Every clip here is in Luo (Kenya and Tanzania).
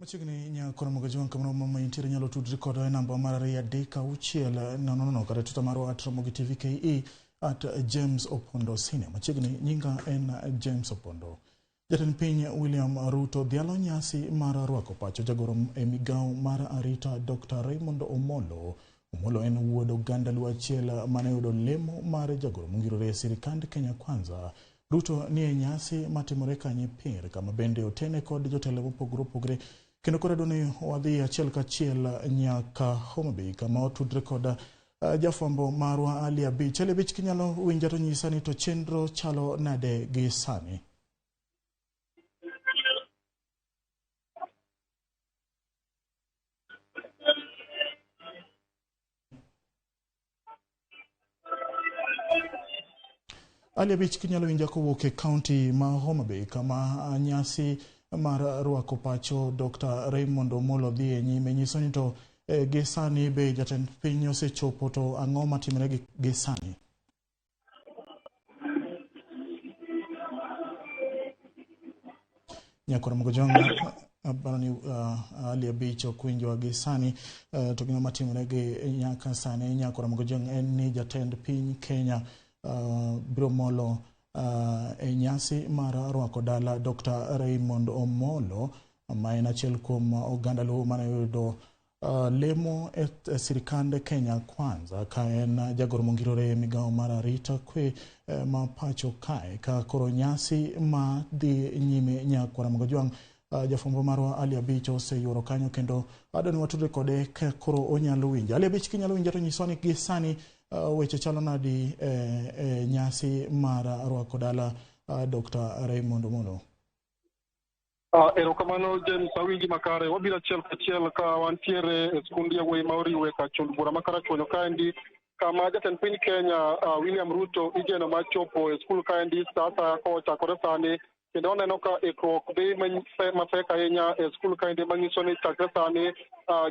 Machiegni nyakoro Mogajwang' kamano mama intiere nyalo tudri kodwa e namba mar 236 00 kata Twitter marwa at Ramogi TV KE at James Opondo Senior. Machiegni nyinga en James Opondo. Jatend piny William Ruto dhialo nyasi mar rwako pacho jagoro e migawo mar arita Dr. Raymond Omolo. Omolo en wuod oganda Luo achiel mane oyudo lemo mar jagoro mongirore e sirikand Kenya Kwanza. Ruto ni e nyasi matimore Kanyipir kama bende otene kod jotelo mopogore opogore kendo koro adwa ni wadhi achiel kachiel nyaka Homa Bay kama otudre kod jafwambo marwa Ali Abich. Ali Abich, kinyalo winja to nyisa ni to chenro chalo nade gi sani? Ali Abich, kinyalo winja kowuok e kaunti ma Homa Bay kama nyasi mar rwako pacho Dr. Raymond Omolo dhi e nyime nyiso ni to gi sani be jatend piny osechopo to ang'o matimore gi sani? Nyakoro Mogojong aparo ni Ali Abich ok winjwa gi sani to gima matimore gi nyaka sani Nyakoro Mogojong en ni jatend piny Kenya biro molo e nyasi mar rwako dala Dr. Raymond Omolo ma en achiel kuom oganda Luo mane oyudo lemo e sirikand Kenya Kwanza ka en jagoro mongirore e migawo mar arita kwe ma pacho kae ka koro nyasi ma dhi nyime Nyakwara Mogajwang' jafwambo marwa Ali Abich oseyuoro kanyo kendo adwa ni watudre kode ka koro onyalo winjo. Ali Abich, kinyalo winja to nyiswa ni gi sani weche chalo nadi e nyasi mar rwako dala Dr. Raymond Omolo? Erokamano James, awinji makare. Wabiro achiel kachiel ka wantiere e skund yawuoyi ma oriwe ka chund bura ma Karachuonyo kaendi kama jatend piny Kenya William Ruto igeno mar chopo e skul kaendi sa asaya kochakore sani, kendo waneno ka ikruok dhi mapek ahinya e skul kaendi manyiso ni chakre sani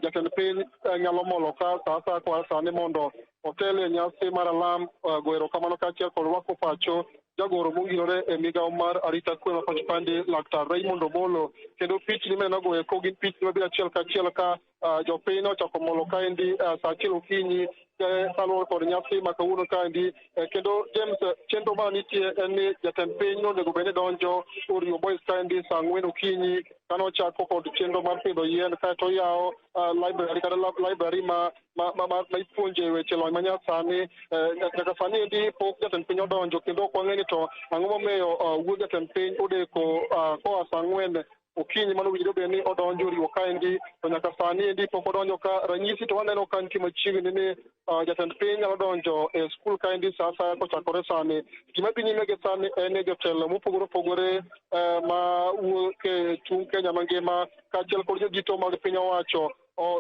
jatend piny nyalo molo ka sa asaya koa sani mondo otel e nyasi mar alam go erokamano kaachiel kod rwako pacho jagoro mongirore e migawo mar arita kwe ma pacho kaendi Laktar Raymond Omolo. Kendo pichni minenogo eko gin pichni mabiro achiel kachiel ka jopiny ochako molo kaendi sa achiel okinyi kaluwore kod nyasi ma kawuono kaendi. Kendo James, chenro ma nitie en ni jatend piny onego bed ni donjo Orio Boys kaendi sa 4 okinyi kane ochako kod chenro mar pidho yien, kaeto oyawo library kata library ma ipuonje weche lony manyasani. Nyaka sani endi pok jatend piny odonjo kendo ok wang'e ni to ang'o momiyo wuod jatend piny odeko koa sa 4 okinyi mano winjore bed ni odonjo oriwo kaendi, to nyaka sani endi pok odonjo. Ka ranyisi to waneno ka nitie machiegni ni jatend piny nyalo donjo e skul kaendi sa asaya kochakore sani. Gima dhi nyime gi sani en ni jotelo mopogore opogore ma wuok e tung' Kenya mangima kaachiel kod jodito mag piny owacho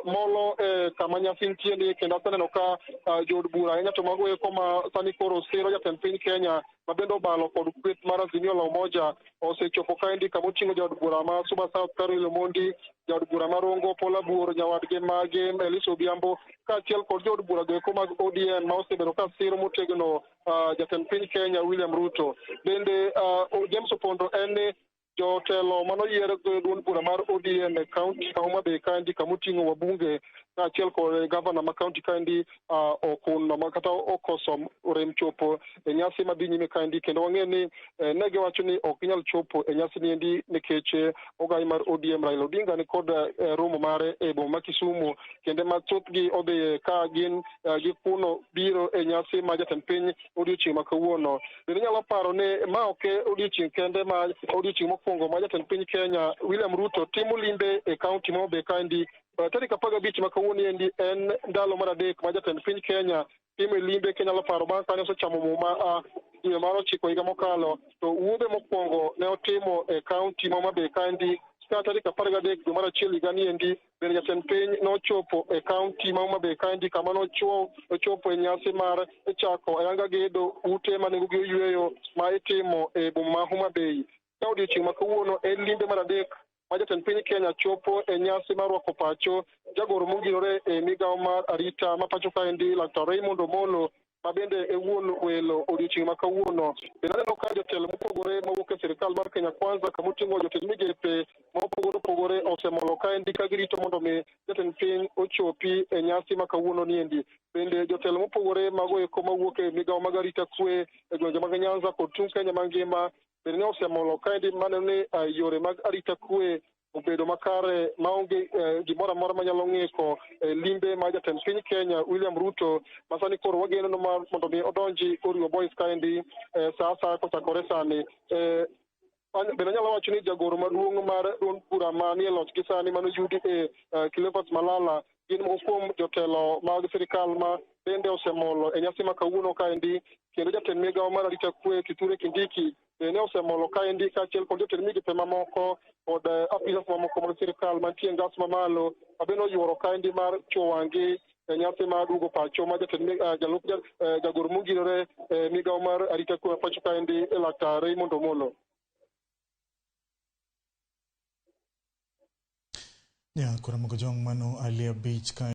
molo e kama nyasi nitie ni, kendo aseneno ka jood bura ahinya to mago eko ma sani koro siro jatend piny Kenya ma bende obalo kod kweth mar Azimio la Umoja osechopo kaendi kama oting'o jaod bura ma Suba South Caroline Omondi, jaod bura ma Rongo Paul Abuor, nyawadgi mage Elisa Odhiambo kaachiel kod jood bura go eko mag ODM ma osebedo ka siro motegno jatend piny Kenya William Ruto. Bende James Opondo en ni jotelo manoyier gi duond bura mar ODM e kaunti ka Homa Bay kaendi kama oting'o wabunge kaachiel kod gavana ma kaunti kaendi okuno kata okoso rem chopo e nyasi madhi nyime kaendi, kendo wang'e ni ne giwacho ni ok ginyal chopo e nyasi niendi nikech ogai mar ODM Raila Odinga ni kod romo mare e boma ma Kisumu, kendo ma thothgi odhiye ka gin gikuno biro e nyasi ma jatend piny odiochieng' ma kawuono. Bende inyalo paro ni ma ok odiochieng' kende ma odiochieng' mokwongo ma jatend piny Kenya William Ruto timo limbe e kaunti ma Homa Bay kaendi. Tarik 15 ma kawuono endi en ndalo mar 3 ma jatend piny Kenya timo limbe. Kinyalo paro bang' kane osechamo muma dwe mar 9 higa mokalo, to wuodhe mokwongo ne otimo e kaunti ma Homa Bay kaendi ka tarik 13 dwe mar 1 higa ni endi bende jatend piny nochopo e kaunti ma Homa Bay kaendi kama nochopo e nyasi mar chako ayanga gedo ute ma nengogi oyweyo ma itimo e boma ma Homa Bay. Ka odiochieng' ma kawuono en limbe mar 3 ma jatend piny Kenya chopo e nyasi mar rwako pacho jagoro mongirore e migawo mar arita ma pacho kaendi Laktar Raymond Omolo. Ma bende e wuon welo odiochieng' ma kawuono. Bende aneno ka jotelo mopogore mawuok e sirikal mar Kenya Kwanza, kamoting'o jotend migepe mopogore opogore, osemolo kaendi ka girito mondo mi jatend piny ochopi e nyasi ma kawuono niendi. Bende jotelo mopogore mago eko mawuok e migawo mag arita kwe e gwenge mag Nyanza kod tung' Kenya mangima bende ne osemolo kaendi maneno ni yore mag arita kwe obedo makare maonge gimoro amora manyalo ng'iko limbe mar jatend piny Kenya William Ruto, ma sani koro wageno no mar mondo mi odonji Oriwo Boys kaendi sa asaya kochakore sani. Bende anyalo wacho ni jagoro maduong' mar duond bura manie loch gi sani, mano UDA, Cleophas Malala, gin moko kuom jotelo mag sirikal ma bende osemolo e nyasi ma kawuono kaendi, kendo jatend migawo mar arita kwe Kithure Kindiki bende osemolo kaendi, kaachiel kod jotend migepe mamoko kod apisas mamoko mag sirikal mantie e ngas mamalo ma bende oyuoro kaendi mar chuo wang'gi e nyasi mar duogo pacho ma jatend jalup jagoro mongirore e migawo mar arita kwe pacho kaendi, Laktar Raymond Omolo. Ya koro Jong, mano Ali Abich ka.